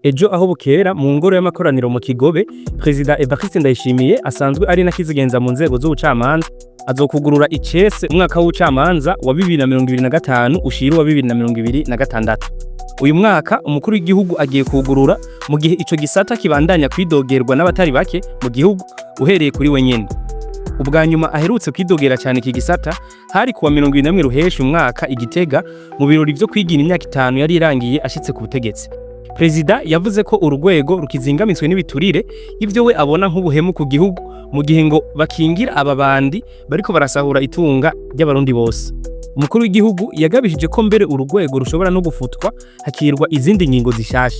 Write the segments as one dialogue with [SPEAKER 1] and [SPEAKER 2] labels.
[SPEAKER 1] Ejo aho bukera, mu ngoro y'amakoraniro mu Kigobe, Perezida Evariste Ndayishimiye, asanzwe ari na kizigenza mu nzego z'ubucamanza, azokugurura icese umwaka w'ubucamanza wa 2025 ushira uwa 2026. Uyu mwaka umukuru w'igihugu agiye kugurura mu gihe ico gisata kibandanya kwidogerwa n'abatari bake mu gihugu, uhereye kuri we nyene. Ubwa nyuma aherutse kwidogera cyane iki gisata hari kuwa 21 Ruheshi umwaka i Gitega, mu birori vyo kwigina imyaka 5 yari irangiye ashitse ku butegetsi. Perezida yavuze ko urwego rukizingamitswe n'ibiturire, ivyo we abona nk'ubuhemu ku gihugu, mu gihe ngo bakingira aba bandi bariko barasahura itunga ry'Abarundi bose. Umukuru w'igihugu yagabishije ko mbere urugwego rushobora no gufutwa hakirwa izindi ngingo zishasha.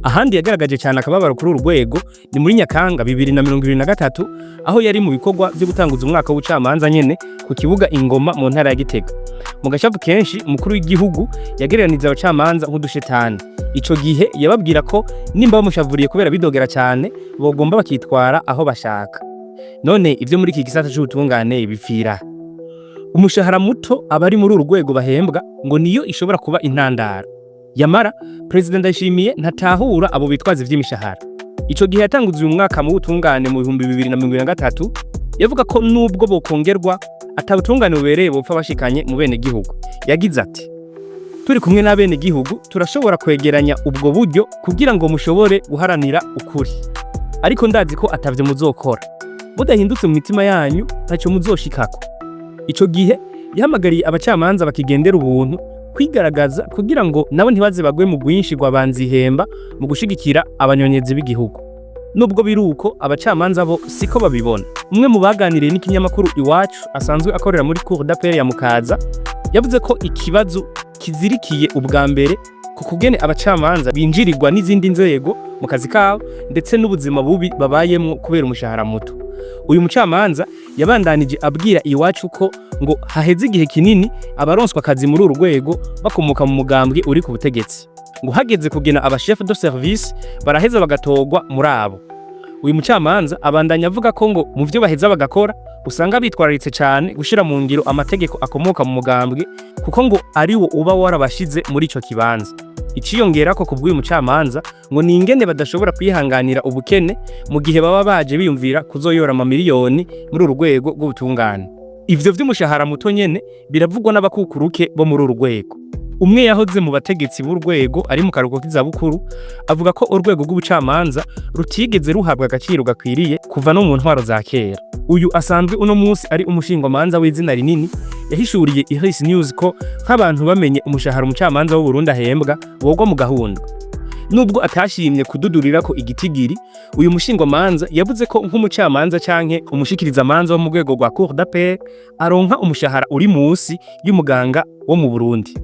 [SPEAKER 1] Ahandi yagaragaje cyane akababaro kuri uru rwego ni muri Nyakanga 2023, aho yari mu bikorwa vyo gutanguza umwaka w'ubucamanza nyene ku kibuga Ingoma mu ntara ya Gitega. Mu gashavu kenshi, umukuru w'igihugu yagereranije abacamanza nk'udushetani. Ico gihe yababwira ko nimba bamushavuriye kubera bidogera cyane, bogomba bakitwara aho bashaka. None ivyo muri iki gisata c'ubutungane bipfira umushahara muto abari muri uru rwego bahembwa, ngo niyo ishobora kuba intandaro. Yamara Perezida Ndayishimiye ntatahura abo bitwaza ivy'imishahara. Ico gihe yatanguze uyu mwaka mu butungane mu 2023, yavuga ko nubwo bokongerwa atabutungane bubereye bopfa bashikanye mu bene gihugu. Yagize ati: "Turi kumwe n'abene gihugu turashobora kwegeranya ubwo buryo kugira ngo mushobore guharanira ukuri, ariko ndazi ko atavyo muzokora mudahindutse mu mitima yanyu, ntacyo muzoshikako." Ico gihe yahamagariye abacamanza bakigendera ubuntu kwigaragaza kugira ngo nabo ntibaze bagwe mu rwinshi rwa banzihemba mu gushigikira abanyonyezi b'igihugu. Nubwo biruko, abacamanza bo siko babibona. Umwe mu baganiriye n'ikinyamakuru Iwacu, asanzwe akorera muri Cour d'appel ya Mukaza, yavuze ko ikibazo kizirikiye ubwa mbere ku kugene abacamanza binjirirwa n'izindi nzego mu kazi kabo, ndetse n'ubuzima bubi babayemwo kubera umushahara muto. Uyu mucamanza yabandanije abwira Iwacu ko ngo haheze igihe kinini abaronswa akazi muri uru rwego bakomoka mu mugambwe uri ku butegetsi, ngo hageze kugena aba chef de service baraheza bagatorwa muri abo. Uyu mucamanza abandanya avuga ko ngo mu vyo baheza bagakora usanga bitwararitse cyane gushira mu ngiro amategeko akomoka mu mugambwe, kuko ngo ari wo uba warabashize muri ico kibanza. Iciyongera ko kubw'uyu mucamanza ngo ni ingene badashobora kwihanganira ubukene mu gihe baba baje biyumvira kuzoyora amamiliyoni muri uru rwego rw'ubutungane. Ivyo vy'umushahara muto nyene biravugwa n'abakukuruke bo muri uru rwego. Umwe yahoze mu bategetsi b'urwego ari mu karuhuko k'izabukuru avuga ko urwego rw'ubucamanza rutigeze ruhabwa agaciro gakwiriye kuva no mu ntwaro za kera. Uyu asanzwe uno munsi ari umushingwamanza w'izina rinini yahishuriye Iris News ko nk'abantu bamenye umushahara umucamanza w'u Burundi ahembwa bogwa mu gahundwe. Nubwo atashimye kududurira ko igitigiri, uyu mushingwamanza yavuze ko nk'umucamanza canke umushikirizamanza wo mu rwego rwa Cour d'appel aronka umushahara uri munsi y'umuganga wo mu Burundi.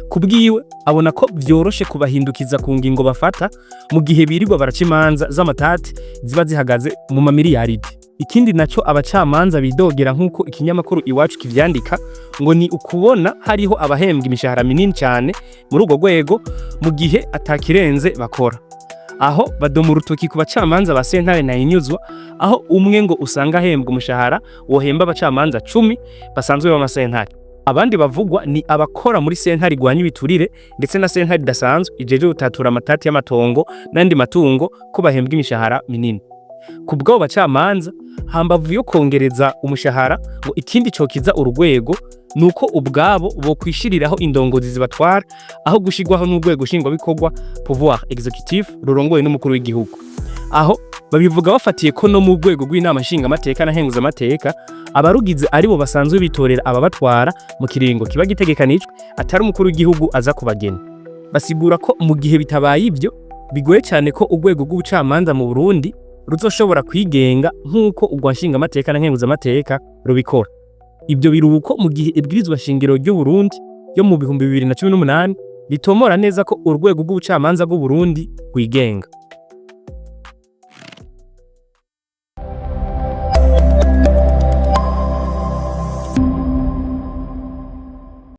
[SPEAKER 1] Kubwiwe, abona ko vyoroshe kubahindukiza ku ngingo bafata mu gihe birirwa baraca imanza z'amatati ziba zihagaze mu mamiliyaridi. Ikindi naco abacamanza bidogera, nk'uko ikinyamakuru Iwacu kivyandika, ngo ni ukubona hariho abahembwa imishahara minini cyane muri urwo rwego mu gihe atakirenze bakora. Aho badoma urutoki ku bacamanza ba sentare Ntahinyuzwa, aho umwe ngo usanga ahembwa umushahara wohemba abacamanza 10 basanzwe b'amasentare. Abandi bavugwa ni abakora muri sentare igwanya ibiturire ndetse na sentare idasanzwe ijejwe gutatura amatati y'amatongo n'andi matungo, ko bahembwa imishahara minini. Ku bw'abo bacamanza, hambavu yo kongereza umushahara, ngo ikindi cokiza urugwego nuko ubwabo bokwishiriraho indongozi zibatwara aho gushirwaho n'urwego nshingwabikorwa, pouvoir exécutif, rurongowe n'umukuru w'igihugu. Aho babivuga bafatiye ko no mu rwego rw'inama nshingamateka na nkenguzamateka abarugize aribo basanzwe bitorera ababatwara mu kiringo kiba gitegekanijwe, atari umukuru w'igihugu aza kubagena. Basigura ko mu gihe bitabaye ibyo, bigoye cyane ko urwego rw'ubucamanza mu Burundi ruzoshobora kwigenga nk'uko urwa nshingamateka na nkenguzamateka rubikora. Ibyo biruko mu gihe ibwirizwa shingiro ry'u Burundi ryo mu 2018 ritomora neza ko urwego rw'ubucamanza bw'u Burundi rwigenga.